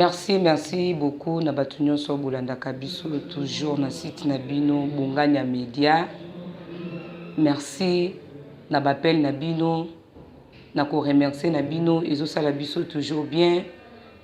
Merci, merci beaucoup na bato nyonso bolandaka biso toujours na site na bino Bongania Media. Merci na bapel na bino, na ko remercier na bino, ezosala biso toujours bien.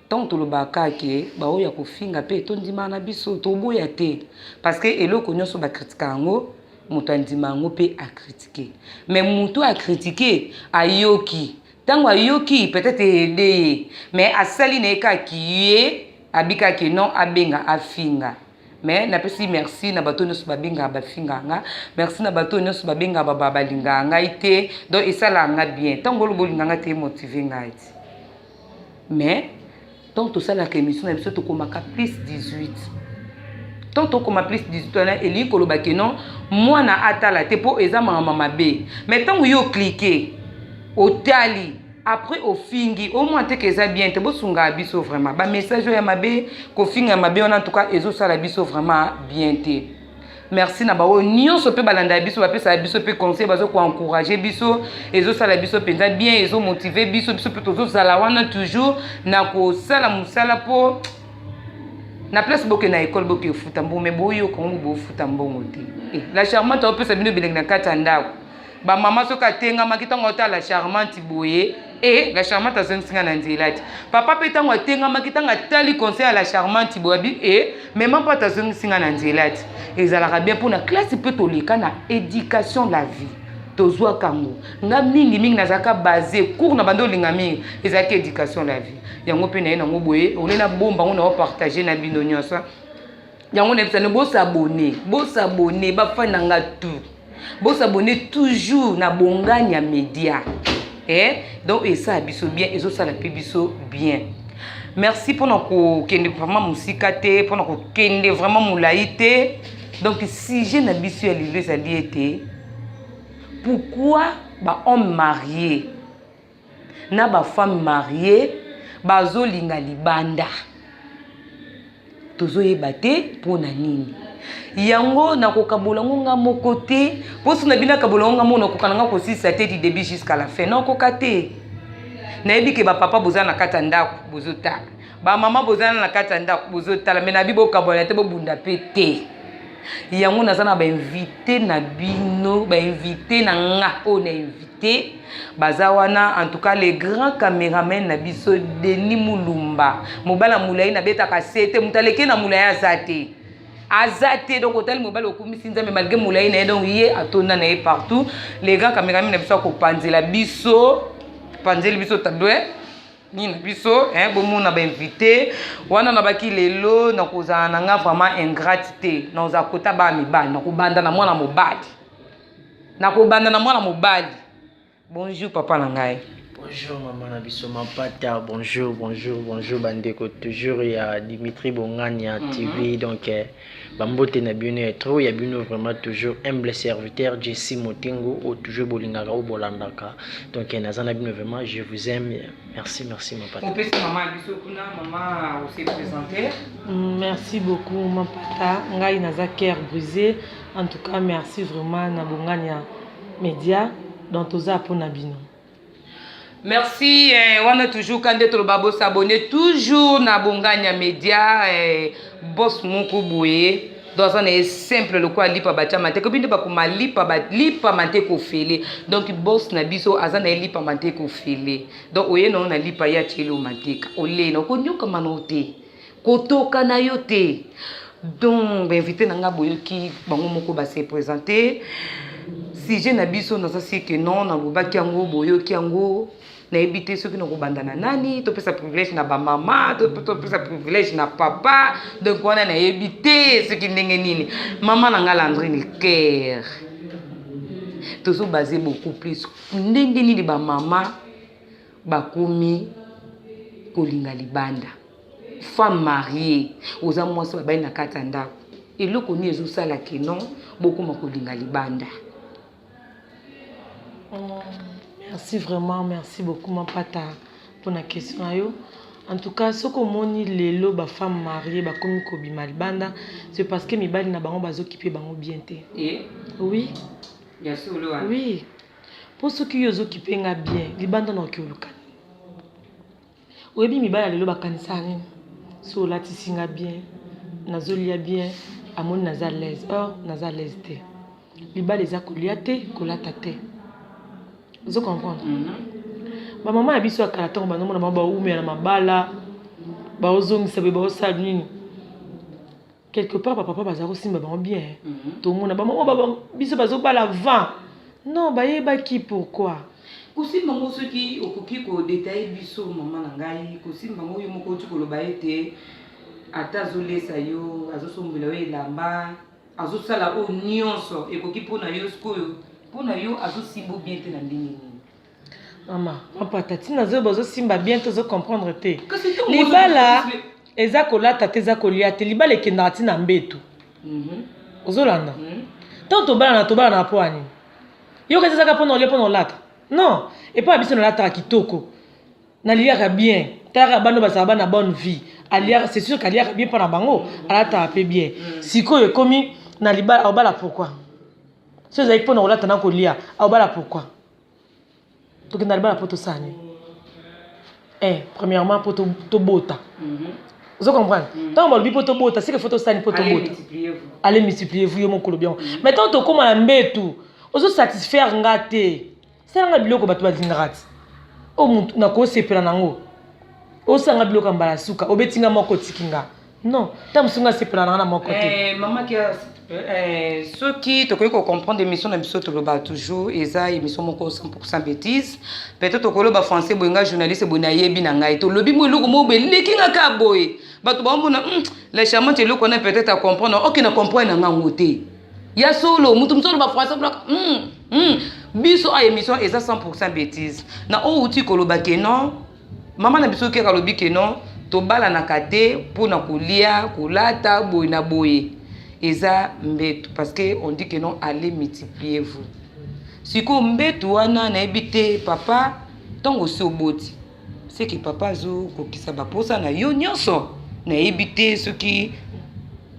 Ntango tolobaka ke baoyo ya kofinga mpe tondimaka na biso, toboya te, parce que eloko nyonso bakritika yango, moto andima yango mpe akritike. Mais moto akritike ayoki, ntango ayoki peut-être aide ye, mais asali na ye kaka ye abikaki non, abenga afinga. Mais napesi merci na bato nyonso babengaka bafingaka nga, merci na bato nyonso babengaka baba balingaka ngai te. Donc esalaka nga bien ntango oloba olinga nga te, emotive ngai ti. Mais ntango tosalaka émission na biso, tokomaka plus 18. Ntango tokoma plus 18 wana, elingi koloba ke non, mwana atala te mpo eza makambo mabe. Mais ntango yo oklike, otali, après ofingi, omona te ke eza bien te. Bosungaka biso vraiment, bamessage oyo ya mabe, kofinga ya mabe wana, en tout cas ezosala biso vraiment bien te. Merci na baoyo nyonso mpe balandaka biso, bapesaka biso mpe conseil, bazo koencourage biso. Ezosala biso mpenza bien, ezomotive biso. Biso mpe tozozala wana toujours na kosala mosala, mpo na place boke na ekole, boke efuta mbongo, me boyoka ngo bofuta mbongo te. La Charmante aopesa bino bilenge na kati ya ndako. Bamama soki atengamaki, ntango otala La Charmante boye, e La Charmante azongisi nga na nzela te. Papa mpe ntango atengamaki, ntango atali conseil ya La Charmante boye, abi e mema mpo ata azongisi nga na nzela te. Ezalaka bien mpona classe mpe toleka na éducation la vie, tozwaka yango. Nga mingimingi nazalaka base cours na bando olinga mingi ezalaki éducation la vie. Yango mpe naye nango boye, ole na bomba yango na opartage na bino nyonso. Yango nayebisani, bosabone, bosabone, bafani na nga tout, bosabone toujours na Bongania Média, eh? Donc esala biso bien, ezosala mpe biso bien. Merci. Mpona kokende vraiment mosika te, mpona kokende vraiment molai te, donc sujet na biso ya lelo ezali ete pourquoi bahomme marié na bafemme mariée bazolinga libanda. Tozoyeba te mpona nini. Yango nakokabola yango nga moko te, mpo so na bino akabola yango nga moko, nakoka na nga kosilisa te du début jusqu'à la fin, nakoka te. Nayebi ke bapapa boza na kati ya ndako bozotala, bamama boza na kati ya ndako bozotala, me nabi bokabola te, bobunda mpe te. Yango naza na bainvité na bino, bainvité na nga oyo na invité baza wana. En tout cas, le grand caméraman na biso Denis Mulumba, mobali ya molai, nabetaka se te, moto aleki na molai aza te, aza te. Donc otali mobali, okumisi Nzambe malgré molai na ye. Donc ye atonda na ye partout. Le grand caméraman na biso akopanzela biso, panzeli biso tableau nini na biso, bomona bainvité wana. Nabaki lelo nakozala na nga vraiment ingrate te, nakozala kota bana mibali, nakobanda na mwana mobali, nakobanda na mwana mobali. Bonjour papa na ngai. Bonjour maman na biso Mapata, bonjour, bonjour, bonjour bandeko toujours ya Dimitri Bongania TV. Donc bambote na bino ya trop ya bino vraiment toujours humble serviteur Jesse Motengo oyo toujours bolingaka, oyo bolandaka. Donc naza na bino vraiment, je vous aime. Merci, merci Mapata. Opesi mama ya biso kuna, mama ose présenter. Merci beaucoup Mapata. Ngai naza cœur brisé. En tout cas merci vraiment na Bongania Média. Donc toza mpona bino. Merci wana toujours ka nde toloba, bosabone toujours na Bongania Média. Boss moko boye, donc aza na ye simple lokola lipa batia manteke. Obi nde bakoma lipa, lipa manteke ofele. Donc boss na biso aza na ye lipa manteke ofele. Donc oye nango na lipa, ye atieli yo manteka, olena, okonyokama na yo te, kotoka na yo te. Donc bainvité na nga, boyoki bango moko base présente. Sujet na biso, naza sike non, nalobaki yango, boyoki yango. Nayebi te soki nakobanda na nani. Topesa privilège na bamama, topesa privilège na papa. Donc wana nayebi te soki ndenge nini. Mama na nga Landrine Ker, tozobase beaucoup plus ndenge nini bamama bakomi kolinga libanda. Femme mariée, oza mwasi babali na kati ya ndako, eloko nini ezosala ke non, bokoma kolinga libanda? Merci vraiment, merci beaucoup Mapata mpona question na yo. En tout cas soki omoni lelo bafemme mariée bakomi kobima libanda, c'est parce que mibali na bango bazokipe bango bien te. Oui. Ya solo wana? Oui, mpo soki yo ozokipe nga bien, libanda na oki oluka. Oyebi mibali ya lelo bakanisaka nini? So olatisi nga bien, nazolia bien, amoni naza à l'aise. Or naza à l'aise te. Libala eza kolia te, kolata te. Ozo comprendre? Bamama ya biso ya kala, ntango bandomona bango baumela na mabala, baozongisa boye, baosala nini, quelque part bapapa baza kosimba bango bien. Tomona bamama biso bazobala 20, non, bayebaki pourquoi. Kosimba ngo, soki okoki kodétailler biso, mama na ngai, kosimba ngo, yo moko oti koloba ete ata azolesa yo, azosombela yo elamba, azosala oyo nyonso ekoki mpona yo, sikoyo mpona yo azosimba bien te na ndenge nini? Mama Mapata, ntina ozoyo bazosimba bien te, ozocomprendre te. Libala eza kolata te, eza kolia te. Libala ekendaka ntina mbeto. Ozolanda? Ntango tobalana, tobalana mpo ani? Yoka, eza ezaka mpona olia, mpona olata? Non, epai ya biso nalataka kitoko, naliaka bien. Talaka bana bazala bana bonne vie, aliaka, c'est sûr qu'aliaka bien mpo na bango, alataka mpe bien. Sikoyo ekomi na libala, aobala pourquoi? So ezalaki mpona kolata na kolia, aobala pourquoi? Tokenda libala mpo tosala nini? Premièrement, mpo tobota. Ozo comprendre? Ntango balobi mpo tobota, seke fo tosala nini mpo tobota? Allez, multipliez vous. Yo moko olobi yango. Mais ntango tokóma na mbetu, ozosatisfaire nga te. Salanga biloko bato balingaka ti oyo mutu nakosepela nango. Osanga biloko ya mbala suka, obeti nga moko, otiki nga. Non, ntango mosusu nga asepela nanga na moko te. Mama Kia, soki tokoki kocomprendre, émission na biso toloba toujours eza émission moko 100 bêtise. Peut-être tokoloba français boye, nga journaliste boye nayebi na ngai, tolobi mo eloko moko boye eleki nga kaka boye, bato baomona la charmante eloko wana, peut-être acomprendre. Ok, na comprendre na ngango te ya solo. Mutu mosusu oloba français bolaka Biso a émission eza 100 bêtise. Na oyo outi koloba ke non, mama na biso keka alobi ke non, tobalanaka te mpona kolia, kolata boye na boye, eza mbeto, parce que on dit que non, allez, multipliez vous. Sikoyo mbeto wana nayebi te, papa, ntango osi oboti, seke papa azokokisa baposa na yo nyonso. Nayebi te soki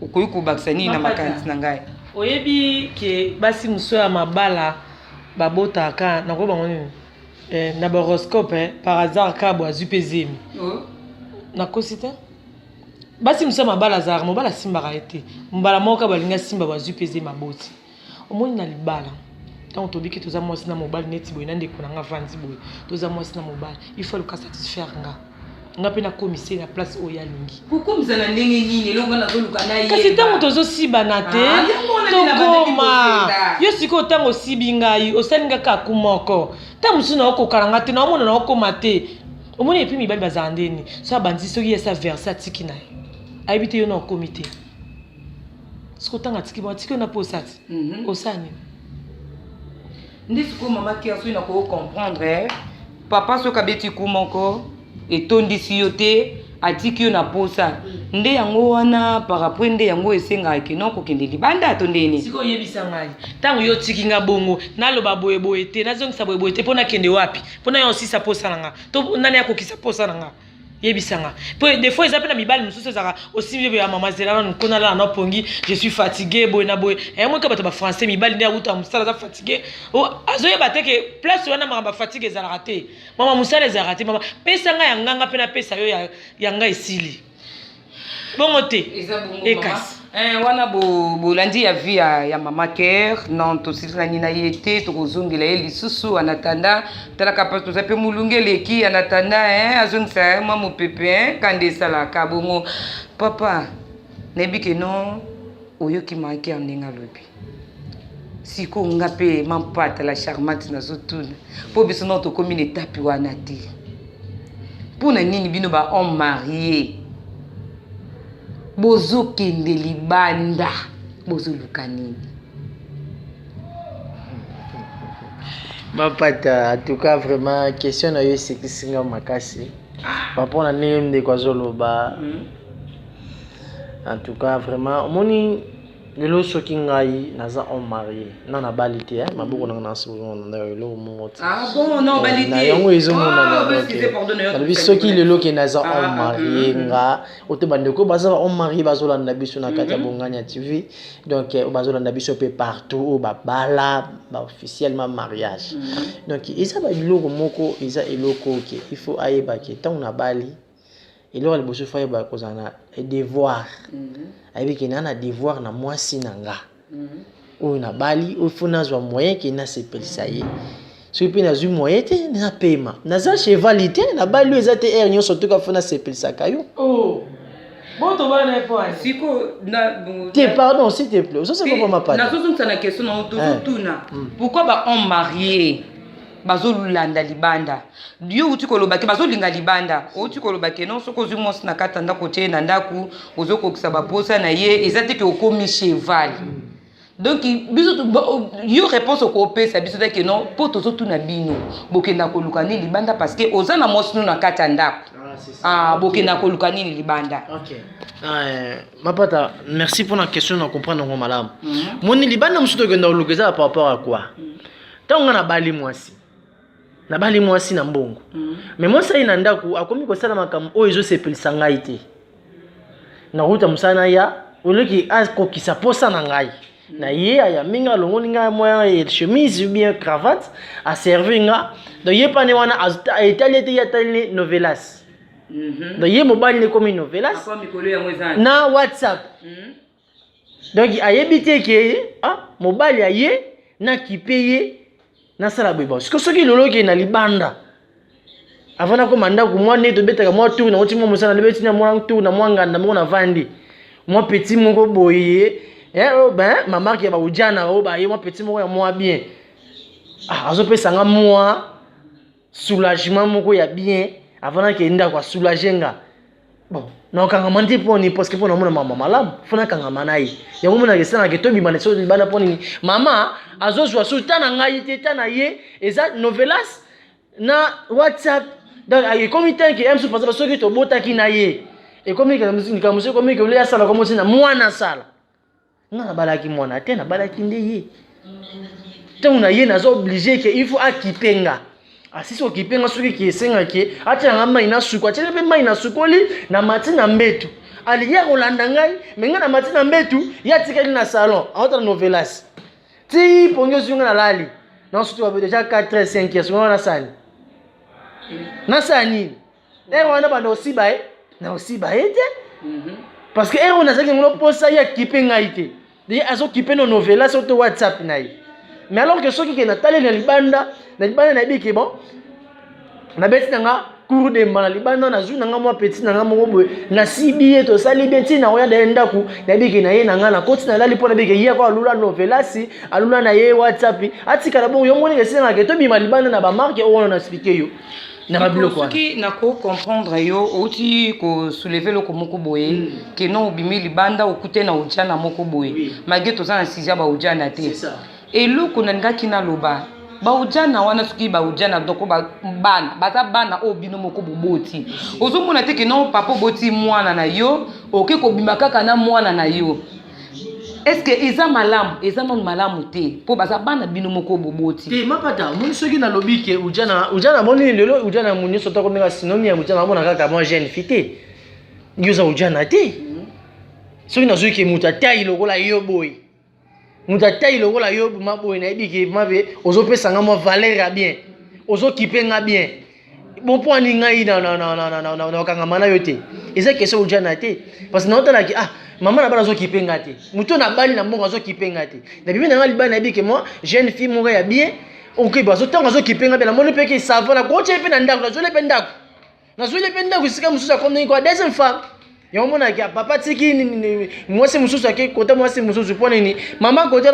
okoki kobakisa nini na makanisi na ngai. Oyebi ke basi mosusu ya mabala babotaka, nakoki bango nini, na bahoroscope, par hasard kaka bo azwi mpe zemi. Oh. Nakosi te? Basi mosusu ya mabala azalaka, mobali asimbaka ye te, mbala moko kaka balingi asimba, bazwi mpe zemi, aboti. Omoni, na libala, ntango tobiki, toza mwasi na mobali neti boye na ndeko na nga avandi boye, toza mwasi na mobali, il faut aluka satisfaire nga, nga mpe nakomisa ye na place oyo alingi. Kokomisa na ndenge nini? Eloko nga nazoluka na Kasi ntango tozosibana te, Ah, yango wana nde nabandaki tokoma kozela. Yo sikoyo, ntango osibi ngai, osali nga kaka moko, ntango mosusu naokoka na nga te, naomona naokoma te. Omoni, et puis mibali bazala ndeni, so abandi, soki ye asa verse, atiki na ye, ayebi te yo na okomi te. Soki otanga, atiki bon, atiki yo na posa ti osala nini? Nde sikoyo, mama Kia, soki nakoki comprendre, papa soki abeti ku moko, etondisi yo te, atiki yo na posa, nde yango wana par rapport nde yango esengaka kino kokende libanda to ndeni? Sikoyo oyebisa ngai, ntango yo otiki nga bongo, naloba boyeboye te, nazongisa boyeboye te, mpo nakende wapi? Mpo na yo osisa posa na nga to nani akokisa posa na nga? Yebisa nga. Po des fois eza mpe na mibali mosusu ezalaka osimbi boye ya mama, zela nanu nkona lala na pongi, je suis fatigué, boye na boye. Moka bato bafrançais, mibali nde awuta mosala, aza fatigué, azoyeba te ke place wana makambo ya fatigue ezalaka te, mama mosala ezalaka te. Mama, pesa ngai ya nganga mpe napesa yo ya ngai, esili bongo te. Eza bongo. Ekasi. Wana bolandi ya vie ya mama Care. Non, tosilisani na ye te, tokozongela ye lisusu. En attendant, talaka mpasi, toza mpe molunge eleki. En attendant, azongisa mwa mopepe, kanda esalaka bongo. Papa, nayebi ke non, oyoki mama Care ndenge alobi. Sikoyo nga mpe Mampata la charmante nazotuna, mpo biso nao tokómi na etape wana te, mpo na nini bino ba homme marié bozokende libanda, bozoluka nini? Mapata, en tout cas vraiment question na yo esekisi nga makasi par rapport na ndenge ndeko azoloba. En tout cas vraiment, omoni, lelo soki ngai naza homme marié na nabali te, maboko nanga na eloko moko te. Ah bon, non, bali Na te. yango ezomonana. Ah, excusez, pardon, na yo. Nalobi soki lelo ke naza homme marié, nga ote, bandeko baza ba homme marié bazolanda biso na kati ya Bongani ya TV, donc oyo bazolanda biso mpe partout, oyo babala ba officiellement mariage, donc eza babiloko moko, eza eloko ke il faut ayeba ke ntango nabali. Eloko ya liboso, faut ayeba kozala na devoir. Ayebi ke naa na devoir na mwasi na nga oyo nabali, oyo faut nazwa moyen ke nasepelisa ye. Soki mpe nazwi moyen te, napema. Naza cheval te, nabali oyo eza te heure nyonso toka faut nasepelisaka yo. Oh. Bon, tobana ye po ani. Siko na Te, pardon, s'il te plaît, ozose papa Mapata. Nazozongisa na question na yo, tozotuna pourquoi bahomme marié bazolanda libanda. Yo outi koloba ke bazolinga libanda, outi koloba ke non, soki ozwi mwasi na kati ya ndako, otie ye na ndako, ozokokisa baposa na ye, eza te ke okomi cheval. Donc biso yo réponse okopesa biso te ke non, mpo tozotuna bino, bokenda koluka nini libanda? Parce que oza na mwasi no na kati ya ndako. Ah, bokenda koluka nini libanda? Ok. Mapata, merci pour la question, na comprendre yango malamu. Moni, libanda mosusu tokenda koluka eza par rapport à quoi? Ntango nga nabali mwasi, nabali mwasi na mbongo, mais mwasi aye na ndako, akomi kosala makambo oyo ezosepelisa ngai te. Nakuta mosala na ya oleki, akokisa posa na ngai na ye, ayambi nga, alongoli ngai mwa chemise ou bien cravate, aservi nga. Donc ye pane wana etali ete ye atali novelas. Donc ye mobali nde ekomi novelas mikolo yango eza na WhatsApp. Donc ayebi te ke ah, mobali aye, nakipe ye, nasala boye. Bon, soki lelo okende na libanda, avant nakoma ndako, mwa nde tobetaka mwa tour, nauti mwa mosala, nde na mwa tour na mwa nganda moko, navandi mwa petit moko boye, oh, ben mamarke ya baujana oyo baye, mwa petit moko ya mwa bien, ah, azopesa nga mwa soulagement moko ya bien avant nakende ndako, asoulage nga. Bon, nakokangama nde mpo nini? Parce que mpo namona mama malamu, faut nakangama na ye. Yango monaka esalaka tobima na so libanda. Mpo nini? Mama azozwa so ta na ngai te, ta na ye eza novelas na WhatsApp. Donc ekomi tanke ya mosusu, parce soki tobotaki na ye, ekomi likambo mosusu, ekomi ke olie asala komo na mwana asala. Nga nabalaki mwana te, nabalaki nde ye. Ntango na ye, naza obligé ke il faut akipe nga. Asisi okipe nga, soki ke esengaki atia nga mai na suku, atiaki mpe mai na sukoli, na mati na mbetu, alingi akolanda ngai, me ngai na mati na mbetu, ye atikali na salon, aotala novelas ti pongi ozwi nga, nalali nasutu babe déjà 4 heures, 5 heures. Wana nasani, nasala nini? Heure wana banda osiba ye, na osiba ye te, parce que heure oyo nazalaki yango mposa ye akipe ngai te, ye azokipe no novela so to WhatsApp na ye. Mais alors que soki ke nataleli na libanda, na libanda nayebi ke bon, nabeti na nga cour demba na libanda, nazwi na nga mwa petit na nga moko boye, nasibi ye, tosali bien ntina oya daye ndako, nayebi ke na ye na nga nakoti, nalali, mpo nayebi ke ye ako alula novelasi, alula na ye WhatsApp, atikala bongo. Yo moni esengaka tobima libanda na bamarke oyo wana na expliquer yo na babiloko wana. Soki nako comprendre yo, outi kosoulever eloko moko boye ke non, obimi libanda, okute na ojana moko boye. Malgré toza na sujet ya baojana te, eloko nalingaki naloba, baojana wana, soki baojana, donc bana baza bana oyo bino moko boboti. Ozomona te ke non, papa oboti mwana na yo, oke kobima kaka na mwana na yo? Est ce que eza malamu? Eza nano malamu te, mpo baza bana bino moko boboti. Te, Mapata, omoni, soki nalobi ke ujana, ujana, moni lelo ujana mu nyonso tokomenga synonyme ya ujana, amona kaka mwa jeune fille te. Yo oza ujana te. Soki nazwi ke moto atai lokola yo boye, moto atai lokola yo ma boye, nayebi ke mabe ozopesa nga mwa valeur ya bien, ozokipe nga bien. Bon, mpo ani ngai nakangama na yo te? Eza question ujana te, parce que naotalaki, ah, mama na bana azokipe nga te, moto nabali na mbongo azokipe nga te, nabimi na nga libala, nayebi ke mwa jeune fille moko ya bien, ok, ntango azokipe nga mpe namoni mpe ke ça va, nakotia ye mpe na ndako, nazweli mpe ndako, nazweli mpe ndako esika mosusu, akomi kwa deuxième femme. Yango monaki papa tiki mwasi mosusu, ake kota mwasi mosusu. Mpo nini? Mama kota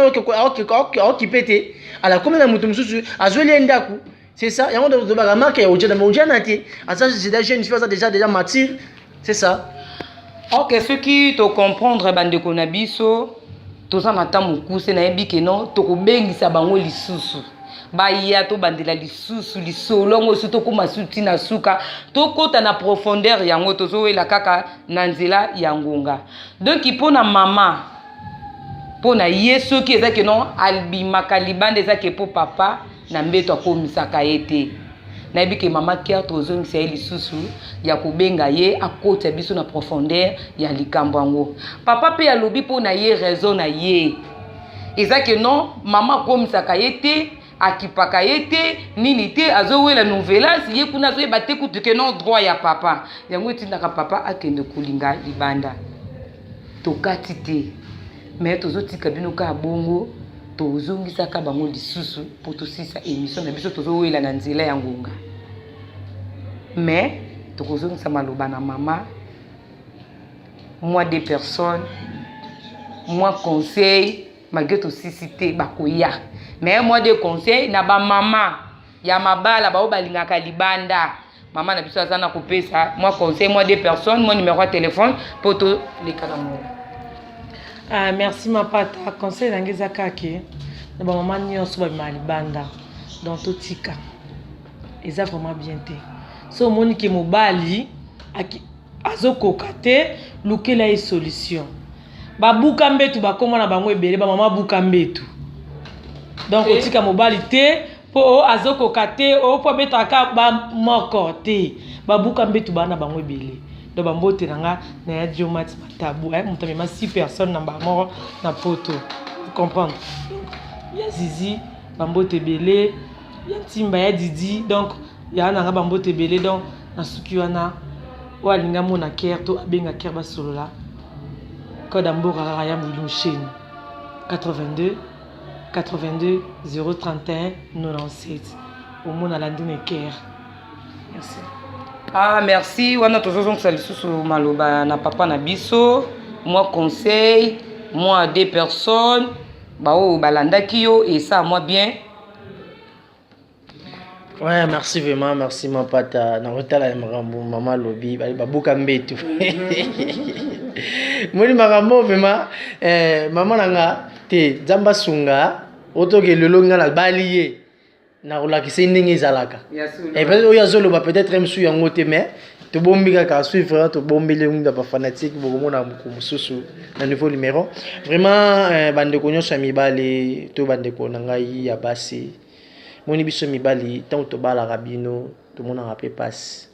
aokipe te, ala komi na moto mosusu, azweli ye ndako. C'est ça, yango tobaka marque ya ojana. Mais ojana te, aza déjà jeune fille, aza déjà mature, c'est ça. Ok, soki tocomprendre bandeko na biso, toza na ta mokuse, nayebi ke non, tokobengisa bango lisusu, baya tobandela lisusu lisolo yango so tokóma su ntina suka, tokɔta na profondeur yango. Tozowela kaka na nzela ya ngonga. Donc mpo na mama, mpo na ye, soki eza ke non, abimaka libanda, eza ke mpo papa na mbeto akomisaka ye te. Nayebi ke mama Ker, tozongisa ye lisusu ya kobenga ye, akota biso na profondeur ya likambo yango. Papa mpe alobi mpo na ye, raison na ye eza ke non, mama akomisaka ye te. Akipaka ye te nini te, azowela nouvelance ye kuna, azoyeba te kutu ke non droit ya papa. Yango etindaka papa akende kolinga libanda. Tokati te, mais tozotika bino kaka bongo, tozongisaka bango lisusu mpo tosisa émission na biso. Tozowela na nzela ya ngonga, mais tokozongisa maloba na mama. Mwa deux personnes, mwa conseil, malgré tosisi te, bakoya, mais mwa deux conseil na bamama ya mabala bao balingaka libanda. Mama na biso aza na kopesa mwa conseil, mwa deux personnes, mwa numéro ya téléphone mpo toleka na ngo. Ah, merci Mapata. Conseil na ngai eza kaka na bamama nyonso babima libanda, donc totika, eza vraiment bien te. So omoni ke mobali azokoka te, lukela ye solution. Babuka mbetu, bakóma na bango ebele, bamama buka mbetu. Donc otika mobali te mpo o azokoka te, o mpo abetaka bamoko te. Babuka mbetu, baa na bango ebele. Donc bambote na nga na ya Diomat Matabu, moto amema 6 personnes na bamoko na poto, comprendre. Ya Zizi, bambote ebele, ya Ntimba, ya Didi, donc ya na nga bambote ebele. Donc na suki wana, oyo alingi amona kere to abenga kere, basolola code ya mboka kaka ya Mwilu Chaine, 82 82 031 97. Omona Landine kere. Merci. Ah, merci. Wana tozozongisa lisusu maloba na papa na biso, mwa conseil, mwa deux personnes baoyo balandaki yo, esa mwa bien. Ouais, merci vraiment, merci Mapata. Nakotala makambo mama alobi, babuka mbetu. Moni makambo vraiment, mama na nga te, Nzambe asunga, otoke lelo nga nabali ye. Nakolakisa ye ndenge ezalaka. Peut-être oyo azoloba, peut-être mosusu yango te, mais tobombi kaka suivre, tobombeli na bafanatique, bokomona moko mosusu na nouveau numéro. Vraiment, bandeko nyonso ya mibali to bandeko na ngai ya basi, moni biso mibali, ntango tobalaka bino, tomonaka mpe pasi.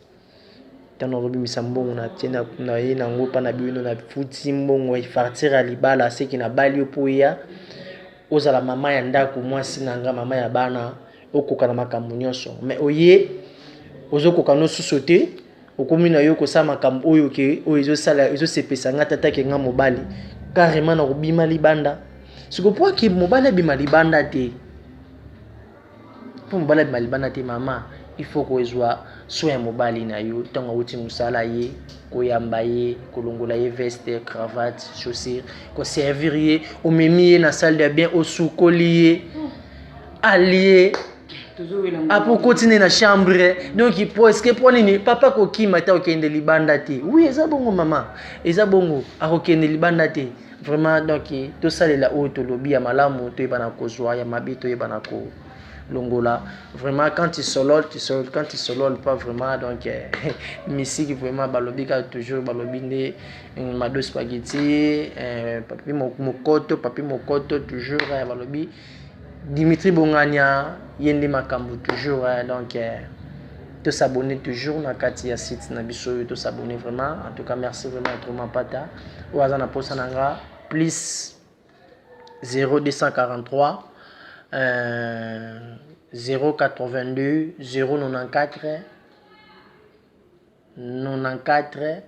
Ntango nazobimisa mbongo na tie na ye nango mpa na bino, nafuti mbongo facture ya libala, seki nabali yo mpo ya ozala mama ya ndako, mwasi na nga, mama ya bana, okoka na makambo nyonso. Mais oye ozokoka no susu te, okomi na yo kosala makambo oyo ke oyo ezosala ezosepesa nga tata ke nga mobali carrément na kobima libanda. Siko po ake mobali abima libanda te, mpo mobali abima libanda te, mama, il faut kozwa soin ya mobali na yo. Ntango awuti mosala, ye koyamba ye, kolongola ye veste, cravate, chaussure, koservir ye, omemi ye na salle de bain, osukoli ye, alie, apo okoti nde na chambre. Donc po eske mpo nini papa kokima te, akokende libanda te? Oui, eza bongo mama, eza bongo, akokende libanda te vraiment. Donc tosalela oyo tolobi ya malamu, toyebana kozwa ya mabe, toyebana kolongola. Vraiment, quand tu solol, tu solol, quand tu solol pas vraiment. Donc misiki vraiment, balobi kaka toujours, balobi nde Mado Spaghetti, Papi Mokoto, Papi Mokoto toujours, balobi Dimitri Bongania, ye nde makambo toujours. Donc tos'abonner toujours na kati ya site na biso oyo, tos'abonner vraiment. En tout cas, merci vraiment trop Mapata. Oyo aza na posa na nga, plus 0243 082 094 94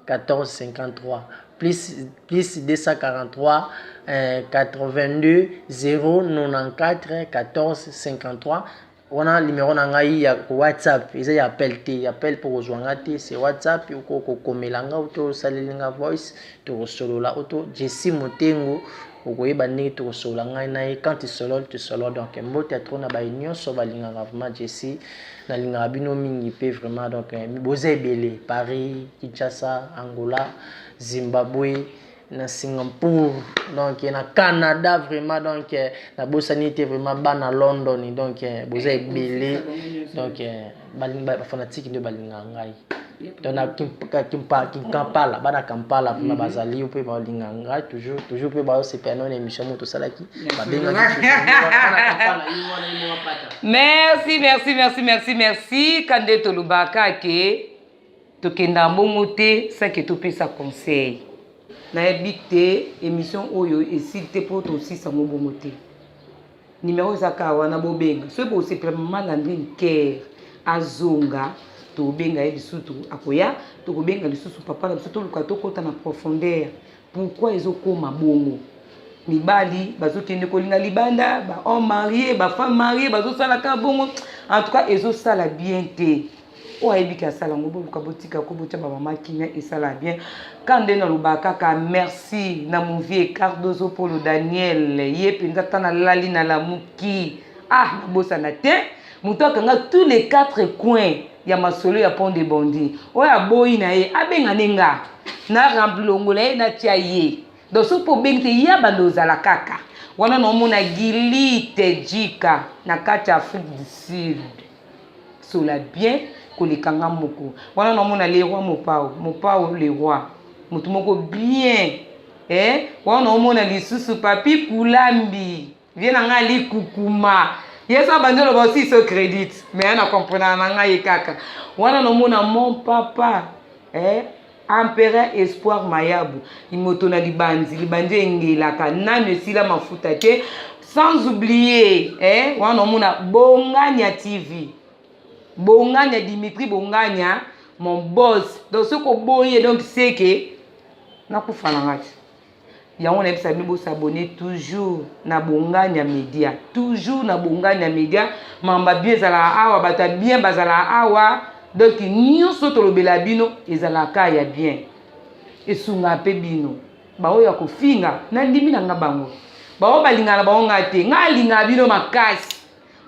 14 53, plus 243 82 094 14 53. Wana numéro na ngai ya WhatsApp, eza ya appel te. Appel mpo kozwa nga te, c'est WhatsApp. Oko kokomela nga to osaleli nga voice, tokosolola. Oto Jesi Motengo, okoyeba ndenge tokosolola ngai na ye. Quand tu solol, tu solol. Donc mbote ya trop na baye nyonso balingaka vraiment Jesi, nalingaka bino mingi mpe vraiment. Donc boza ebele, Paris, Kinshasa, Angola, Zimbabwe, na Singapour, donc na Canada vraiment. Donc nabosani te vraiment bana London. Donc boza ebele, donc bafanatike nde balingaka ngai. Donc na Kampala, bana Kampala vraiment bazali mpe balingaka ngai toujours, toujours mpe baosepela nano na émission moko tosalaki, babengaki. Merci, merci, merci, merci, merci. Kande tolobaka ke tokenda mbongo te sake topesa conseil. Nayebi te émission oyo esili te mpo tosisa ngo bongo te. Numero eza kaka wana, bobenga soki bosepela. Mama Landrine Care azonga, tobenga ye lisusu, akoya. Tokobenga lisusu papa na biso, toluka tokɔta na profondeur pourquoi ezokóma bongo. Mibali bazokende kolinga libanda, bahomme marié, bafemme marié bazosalaka bongo. En tout cas, ezosala bien te. Oyo ayebiki asala yango, boluka botika ko botya bamama kimia, esala bien. Ka nde nalobaka kaka merci na movie Cardozo Polo Daniel. Ye mpenza ata nalali nalamuki, ah, nabosana te. Moto akanga tous les quatre coins ya masolo ya Pont de Bondi, oyo aboyi na ye, abenga nde nga na longola ye, natia ye. Donc soki mpo obengi te, ya bando ozala kaka wana. Naomona Gilite Jika na kati ya Afrique du Sud, sola bien koleka nga moko wana. Naomona le roi Mopao, Mopao le roi, motu moko bien, eh? Wana naomona lisusu Papi Kulambi, vie na ngai alikukuma ye so abandi oloba aussi so crédit, mais na comprenaka na ngai ye kaka wana. Naomona mon papa, eh? Empereur Espoir Mayabu, moto na libandi, libandi engelaka nanu esila mafuta te. Sans oublier, eh? Wana omona Bongania TV, Bongania Dimitri, Bongania mon boss. Donc soki oboyi, donc seke nakufa na nga te. Yango nayebisa bino, bos'abonner toujours na Bongania Média, toujours na Bongania Média. Mamba bien ezalaka awa, bato ya bien bazalaka awa. Donc nyonso tolobela bino ezalaka ya bien, esungaka mpe bino. Baoyo ya kofinga, nandimi na nga bango, baoyo balingaka na bango nga te, nga alingaka bino makasi.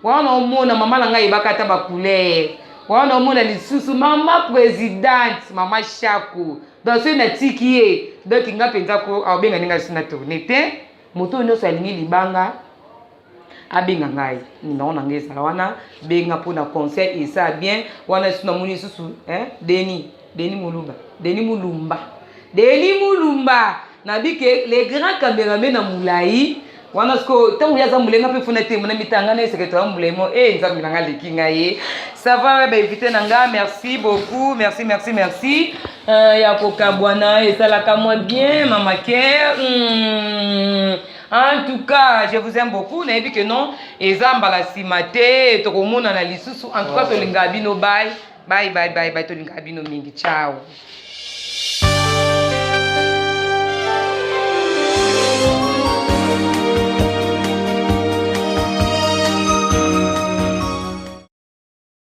Wana omona mama na ngai yebaka ata bacouleur wana. Omona lisusu mama présidente, mama Shako. Donc soki natiki ye, donc nga mpenza ko aobenga ndenge aso na tourne te. Moto oyo nyonso alingi libanga, abenga ngai, numéro na ngai ezala wana. Benga mpona conseil, esa bien wana. Lisusu namoni lisusu Denis, Denis Mulumba, Denis Mulumba, Denis Mulumba nabike, le grand cameraman na molai wana. Siko ntango ye aza molenga mpe funa te, mona mitanga na secrétaire molai mo e Nzambe na nga aleki ngai ye. Ça va, bainvité na nga, merci beaucoup, merci, merci, merci. Ya kokabwana esalaka mwa bien, mama Care. En tout cas, je vous aime beaucoup. Nayebi ke non, eza mbala nsima te tokomonana lisusu. En tout cas, tolingaka bino. Bye bye bye bye bye, tolingaka bino mingi. Ciao.